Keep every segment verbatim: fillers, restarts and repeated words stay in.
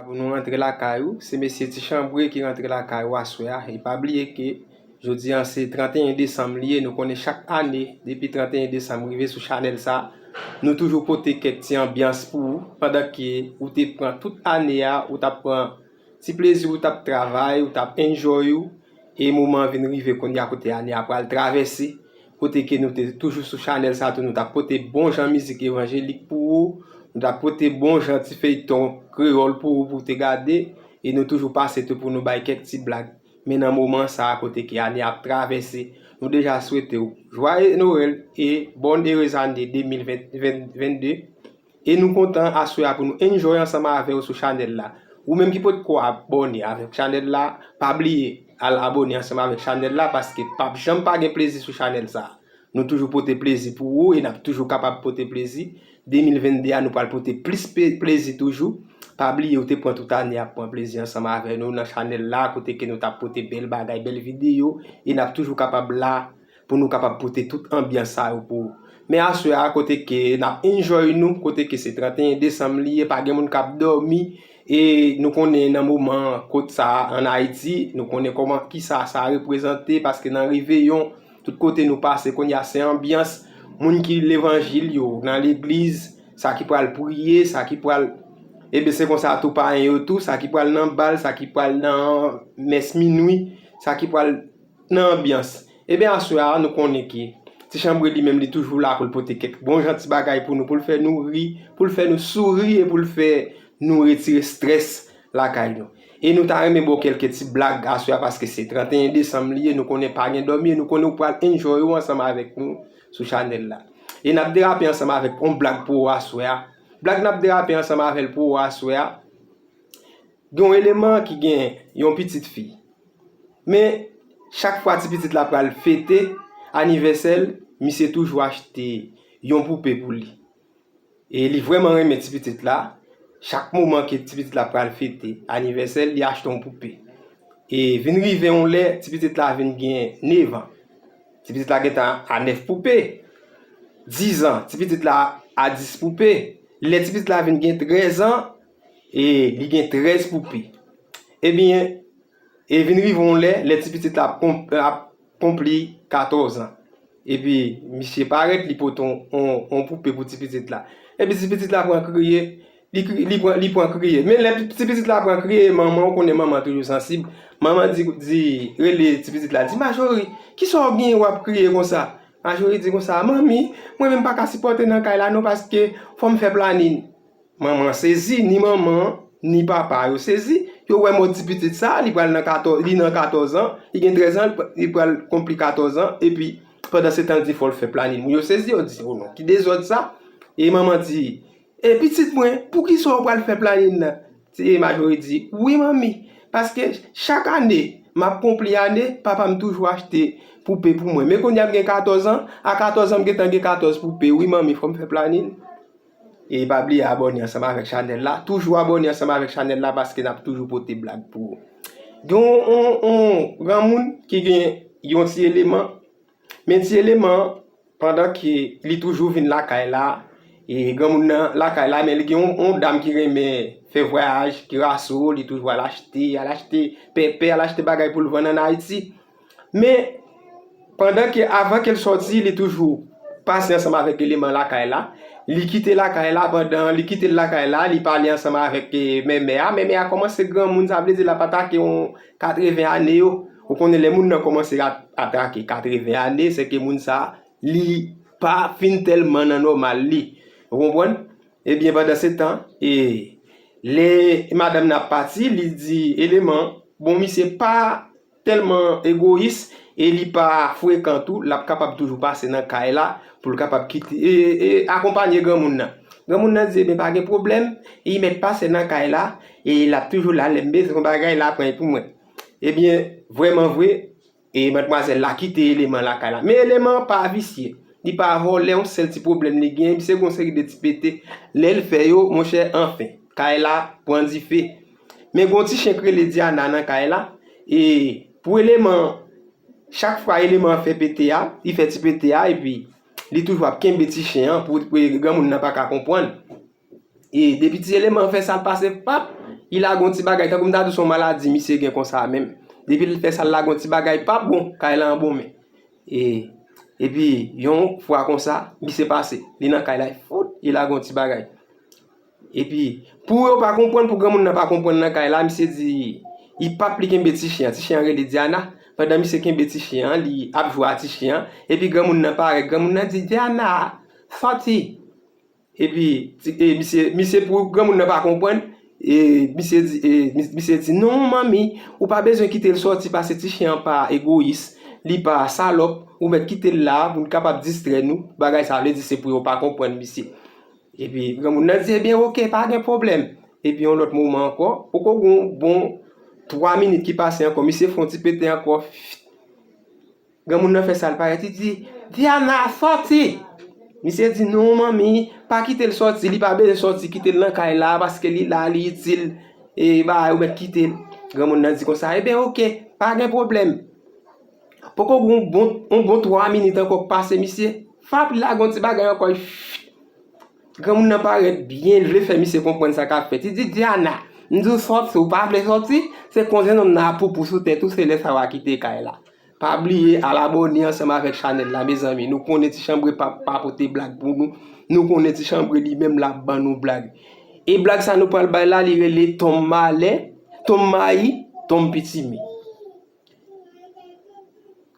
Pou nou rantre lakay ou, se mesye Ti Chanbre ki rantre lakay ou aswè a. E pa bliye ke jodi a se trannteyen desanm li ye. Nou konnen chak ane, depi trannteyen desanm rive sou chanèl sa, nou toujou pote kèk ti anbyans pou ou, pandan ke ou te pran tout ane a, ou t ap pran ti plezi, ou t ap travay, ou t ap enjoy ou, e moman an vin rive kounye a kote ane a pral travèse, kote ke nou te toujou sou chanèl sa tou, nou t ap pote bon jan mizik evanjelik pou ou, nou t ap pote bon jan ti feyton kreyòl pou ou, pou w te gade, e nou toujou pase tou pou nou bay kèk ti blag. Men nan moman sa a, kote ke ane ap travèse, nou deja swete w Joyeux Noël e Bonne Heureuse Année de mil ven, ven, vennde. E nou kontan aswè a pou nou enjoy ansanm avè w sou chanèl la. Ou menm ki potko abòne avèk chanèl la, pa bliye al abòne ansanm avèk chanèl la, paske p ap janm pa gen plezi sou chanèl sa. Nou toujou pote plezi pou ou e n ap toujou kapab pote plezi. De mil vennde a, nou pral pote plis pe, plezi toujou. Pa bliye, ou te pran tout ane ap pran plezi ansanm avè nou nan chanèl la, kote ke nou t ap pote bèl bagay, bèl videyo, e n ap toujou kapab la pou nou kapab pote tout anbyans sa yo pou ou. Men aswè a, kote ke n ap enjoy nou, kote ke se trannteyen desanm li ye, pa gen moun k ap dòmi, e nou konnen nan moman kot sa a ann Ayiti, nou konnen kòman, kisa sa reprezante, paske nan reveyon, tout kote nou pase, kounye a se anbyans, moun ki levanjil yo nan legliz, sa ki pral priye, sa ki pral, ebyen se konsa tou payen yo tou, sa ki pral nan bal, sa ki pral nan mès minwi, sa ki pral nan anbyans. Ebyen, aswè a, nou konnen ke Ti Chanbre li menm, li toujou la pou l pote kèk bon jan ti bagay pou nou, pou l fè nou ri, pou l fè nou souri e pou l fè nou retire estrès lakay nou. E nou ta renmen ba w kèlke ti blag aswè a, paske se trannteyen desanm li ye, nou konnen pa gen dòmi, e nou konnen ou pral enjoy ou ansanm avèk nou sou chanèl la. E n ap derape ansanm avèk yon blag pou ou aswè a. Blag n ap derape ansanm avè l pou ou aswè a. Gen yon eleman ki gen yon pitit fi. Men, chak fwa ti pitit la pral fete anivèsè l, misye toujou achte yon poupe pou li. E li vrèman renmen ti pitit la. Chak moman ke ti pitit la pral fete anivèsè l, li achte yon poupe. E vin rive yon lè, ti pitit la vin gen nèf an. Ti pitit la gentan a nèf poupe. Diz an, ti pitit la a dis poupe. Lè ti pitit la vin gen trèz an, e li gen trèz poupe. Ebyen, e vin rive yon lè, lè ti pitit la ap konp-, ap konpli katòz an. Epi, misye parèt, li pote yon, yon, yon poupe pou ti pitit la. Epi ti pitit la pran kriye, li kri-, li pran, li pran kriye. Men lè ti pitit la pran kriye, manman, ou konnen manman toujou sansib. Manman di, di, rele ti pitit la, di, "Majori, kisa w genyen w ap kriye konsa?" Majori di konsa, "Manmi, mwen menm pa ka sipòte nan kay la non, paske fò m fè planin." Manman sezi, ni manman, ni papa yo sezi. Yo wè mòd ti pitit sa, li pral nan katòz, li nan katòz an, li gen trèz an, li pral konpli katòz an, epi pandan se tan l di fò l fè planin. Moun yo sezi, yo di, "O non, ki dezòd sa?" E manman di, "E pitit mwen, poukisa w pral fè planin nan?" E Majori di, "Wi, manmi, paske chak ane, m ap konpli ane, papa m toujou achte poupe pou mwen. Men kounye a m gen katòz an, a katòz an m gentan gen katòz poupe. Wi, manmi, fò m fè planin." E pa bliye abòne ansanm avèk chanèl la. Toujou abòne ansanm avèk chanèl la paske n ap toujou pote blag pou ou. Gen yon, yon, yon granmoun ki gen yon ti eleman. Men ti eleman an, pandan ke li toujou vin lakay la, e granmoun nan lakay la, men li gen yon, yon dam ki renmen fè vwayaj, ki raso, li toujou al achte, al achte pèpè, al achte bagay pou l vann ann Ayiti. Men, pandan ke, avan ke l sòti, li toujou pase ansanm avèk eleman lakay la. Li kite lakay la, pandan li kite l lakay la, li pale ansanm avèk, e, mèmè a. Mèmè a kòmanse granmoun, sa vle di l ap atake yon katreven ane yo. Ou konnen lè moun nan kòmanse at-, atake katreven ane, se ke moun sa, li pa fin tèlman nan nòmal li. Ou konprann? Ebyen, pandan se tan, e, lè madanm nan ap pati, li di eleman, bon, misye pa tèlman egoyis e li pa frekan tou, l ap kapab toujou pase nan kay la pou l kapab kite, e, e, akonpanye granmoun nan. Granmoun nan di, "Ebyen, pa gen pwoblèm," e li mèt pase nan kay la, e l ap toujou la, "Lè m bezwen yon bagay, l ap pran pou mwen." Ebyen, vrèman vre, e madmwazèl la kite eleman lakay la. Men eleman an pa visye. Li pa vòlè, yon sèl ti pwoblèm li genyen, misye gen yon seri de ti pete. Lè l fè yo, monchè, anfen, kay la pran dife. Men gen yon ti chen k rele Diana nan kay la. E pou eleman an, chak fwa eleman an fè pete a, li fè ti pete a, epi li toujou ap kenbe ti chen an pou, pou granmoun nan pa ka konprann. E depi ti eleman an fè sa, l pase pap, li lage yon ti bagay, tankou m ta di w se yon maladi misye gen konsa menm. Depi l fè sa, l lage yon ti bagay pa bon, kay la an bon men. E, epi, yon fwa konsa, misye pase, li nan kay la, fout, li lage yon ti bagay. Epi, pou yo pa konprann, pou granmoun nan pa konprann nan kay la, misye di, li p ap li kenbe ti chen an. Ti chen an rele Diana. Pandan misye kenbe ti chen an, li ap jwe a ti chen an. Epi granmoun nan parèt, granmoun nan di, "Diana, sòti." Epi, ti, e, misye, misye pou granmoun nan pa konprann, e, misye di, e, mis-, misye di, "Non, manmi, ou pa bezwen kite l sòti, paske ti chen an pa egoyis, li pa salòp, ou mèt kite l la pou n kapab distrè nou." Bagay sa vle di se pou yo pa konprann misye. Epi granmoun nan di, "Ebyen, oke, pa gen pwoblèm." Epi yon lòt moman ankò, poko gen yon bon twa minit ki pase ankò, misye fè yon ti pete ankò. Granmoun nan fè sa l parèt, li di, "Diana, sòti!" Misye di, "Non, manmi, pa kite l sòti, li pa bezwen sòti, kite l nan kay la, paske li la, li itil, e ba, ou mèt kite l." Granmoun nan di konsa, "Ebyen, oke, pa gen pwoblèm." Poko gen yon bon, yon bon twa minit ankò k pase, misye, fap, li lage yon ti bagay ankò, li Granmoun nan parèt byen, l vle fè misye konprann sa k ap fèt. Li di, "Diana, m di w sòti, ou pa vle sòti, se konn jennonm nan ap poupou sou tèt ou, se lè sa w a kite kay la." Pa bliye al abòne ansanm avèk chanèl la, mezanmi. Nou konnen Ti Chanbre p ap pa pote blag pou nou. Nou konnen Ti Chanbre li menm l ap ban nou blag. E blag sa nou pral bay la, li rele Tonm Malè, Tonm Mayi, Tonm Pitimi.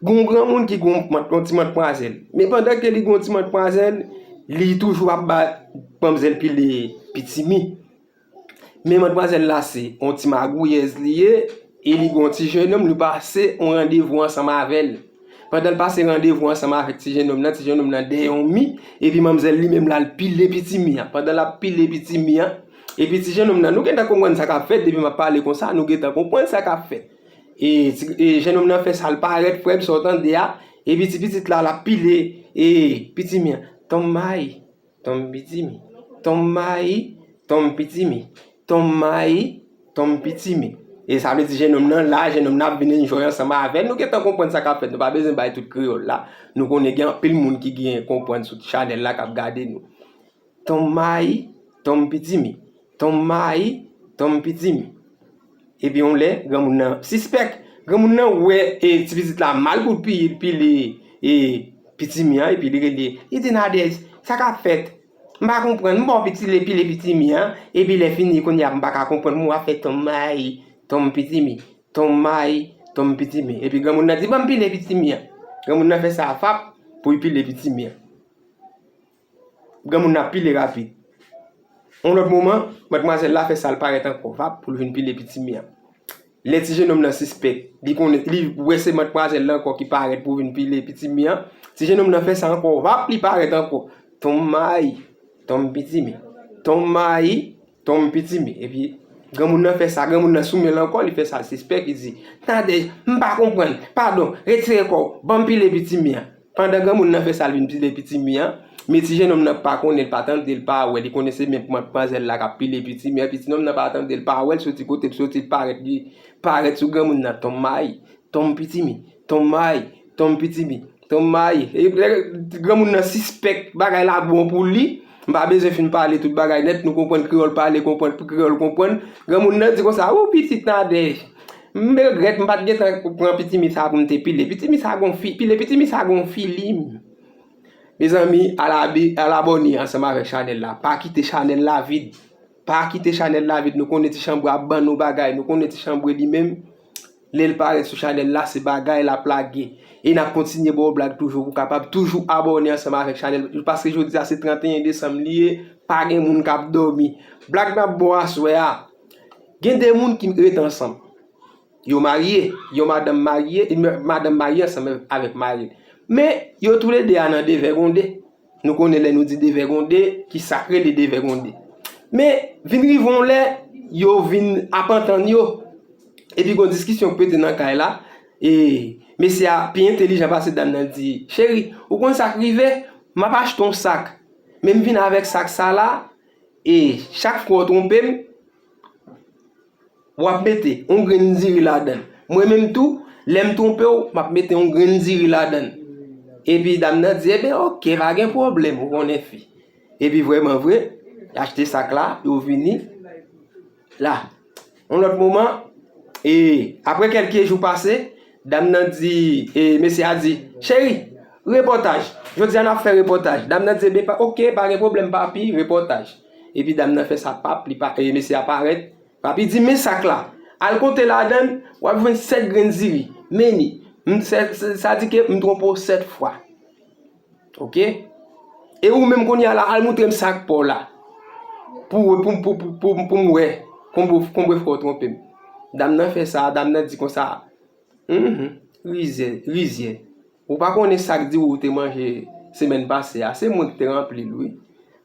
Gen yon granmoun ki gen yon mant-, yon ti mantmwazèl. Men pandan ke li gen yon ti mantmwazèl, li toujou ap ba manmzèl pile pitimi. Men mantmwazèl la se yon ti magouyèz li ye, e li gen yon ti jennonm, li pase yon randevou ansanm avè l. Pandan l pase randevou ansanm avèk ti jennonm nan, ti jennonm nan dèyè yon mi, epi manmzèl li menm la, l pile pitimi an. Pandan l ap pile pitimi an, epi ti jennonm nan, nou gentan konprann sa k ap fèt, depi m ap pale konsa, nou gentan konprann sa k ap fèt. E, ti, e, jennonm nan fè sa, l parèt, frè m, sa w tande a. Epi ti pitit la, l ap pile, e, pitimi an. Tonm mayi, tonm pitimi. Tonm mayi, tonm pitimi. Tonm mayi, tonm pitimi. E sa vle di jennonm nan la, jennonm nan ap vin enjoy ansanm avè l. Nou gentan konprann sa k ap fèt. Nou pa bezwen bay tout kreyòl la. Nou konnen gen anpil moun ki gen konprann sou chanèl la k ap gade nou. Tonm mayi, tonm pitimi. Tonm mayi, tonm pitimi. Epi yon lè, granmoun nan sispèk. Granmoun nan wè, e, ti pitit la mal pou l pi-, pile, e, pitimi an, epi li rele. Li di, "Nadèj, sa k ap fèt? M pa konprann. M ba w piti-, pile pitimi an, epi lè fini, kounye a, m pa ka konprann. M w ap fè tonm mayi, tonm pitimi, tonm mayi, tonm pitimi." Epi granmoun nan di, "Ban m pile pitimi an." Granmoun nan fè sa, fap, pou l pile pitimi an. Granmoun nan ap pile rapid. Yon lòt moman, madmwazèl la fè sa, l parèt ankò, vap, pou l vin pile pitimi an. Lè ti jennonm nan sispèk, li konnen, li wè se madmwazèl la ankò ki parèt pou vin pile pitimi an. Ti jennonm nan fè sa ankò, vap, li parèt ankò. Tonm mayi, tonm pitimi. Tonm mayi, tonm pitimi. Epi, granmoun nan fè sa, granmoun nan sou men l ankò, li fè sa, l sispèk, li di, "Tande, m pa konprann. Padon, retire kò w, ban m pile pitimi an." Pandan granmoun nan fè sa, l vin pile pitimi an, men ti jennonm nan pa konnen, l pa tande, l pa wè, li konnen se menm madmwazèl la k ap pile pitimi an, epi ti nonm nan pa tande, l pa wè, l soti kote l soti, l parèt, li parèt sou granmoun nan, tonm mayi, tonm pitimi, tonm mayi, tonm pitimi, tonm mayi. E lè granmoun nan sispèk bagay la bon pou li, m pa bezwen fin pale tout bagay nèt, nou konprann kreyòl pale, konprann kreyòl konprann. Granmoun nan di konsa, "O pitit Nadèj, m regrèt, m pa t gentan pran pitimi sa pou m te pile. Pitimi sa gon fi-, pile pitimi sa gon filim." Mezanmi, al abi-, al abòne ansanm avèk chanèl la. Pa kite chanèl la vid. Pa kite chanèl la vid. Nou konnen Ti Chanbre ap ban nou bagay. Nou konnen Ti Chanbre li menm, lè l parèt sou chanèl la, se bagay l ap lage. E n ap kontinye ba w blag toujou. Ou kapab toujou abòne ansanm avèk chanèl. Paske jodi a se trannteyen desanm li ye. Pa gen moun k ap dòmi. Blag n ap ba w aswè a. Gen de moun ki ret ansanm. Yo marye, yon madanm marye, yon madanm marye ansanm avèk mari l. Men, yo toulede a nan devègonde. Nou konnen lè nou di devègonde, ki sa k rele devègonde. Men, vin rive yon lè, yo vin ap antann yo. Epi gon diskisyon k pete nan kay la. E mesye a pi entelijan pase dam nan, di, "Cheri, ou konn sa k rive? M ap achte yon sak. Men m vin avèk sak sa la, e chak fwa w twonpe m, w ap mete yon grenn diri ladan l. Mwen menm tou, lè m twonpe w, m ap mete yon grenn diri ladan l." Epi dam nan di, "Ebyen, oke, pa gen pwoblèm, ou konnen fi." Epi vrèman vre, y achte sak la, yo vini la. Yon lòt moman, e apre kèlke jou pase, dam nan di, e mesye a di, cheri, repòtaj. Jodi a n ap fè repòtaj. Dam nan di, ebyen, pa, oke, pa gen pwoblèm, papi, repòtaj. Epi dam nan fè sa, pap, li pa, e mesye a parèt. Papi di, men sak la. Al konte ladan l, w ap jwenn sèt grenn diri. Men li. M, sè, sè, sa di ke m twonpe w sèt fwa. Oke? E ou menm kounye a la, al moutre m sak pa w la. Pou, pou, pou, pou, pou, pou m wè. Konbe, konbe fwa w twonpe m. Dam nan fè sa, dam nan di konsa. Mhm. Rizye, rizye. Ou pa konnen sak diri ou te manje semèn pase a. Se mwen ki te ranpli l, wi.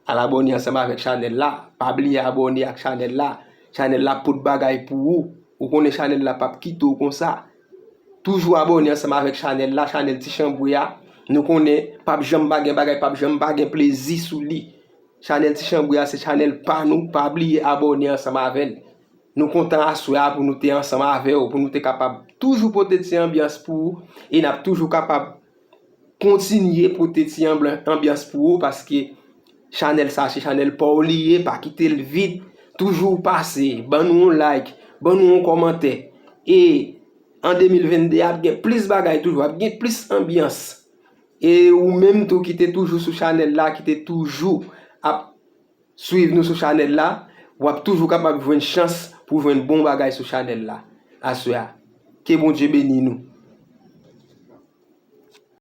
Al abòne ansanm avèk chanèl la. Pa bliye abòne ak chanèl la. Chanèl la ap pote bagay pou ou. Ou konnen chanèl la p ap kite w konsa. Toujou abòne ansanm avèk chanèl la, chanèl Ti Chanbwe a. Nou konnen p ap janm pa gen bagay, p ap janm pa gen plezi sou li. Chanèl Ti Chanbwe a se chanèl pa nou. Pa bliye abòne ansanm avè l. Nou kontan aswè a pou nou te ansanm avè w, pou nou te kapab toujou pote ti anbyans pou ou. E n ap toujou kapab kontinye pote ti anbyan-, anbyans pou ou, paske chanèl sa se chanèl pa w li ye, pa kite l vid. Toujou pase, ban nou yon like, ban nou yon kòmantè. E an de mil venn de ap gen plis bagay toujou, ap gen plis anbyans. E ou menm tou ki te toujou sou chanèl la, ki te toujou ap swiv nou sou chanèl la, w ap toujou kapab jwenn chans pou jwenn bon bagay sou chanèl la. Aswè a. Ke Bondye beni nou.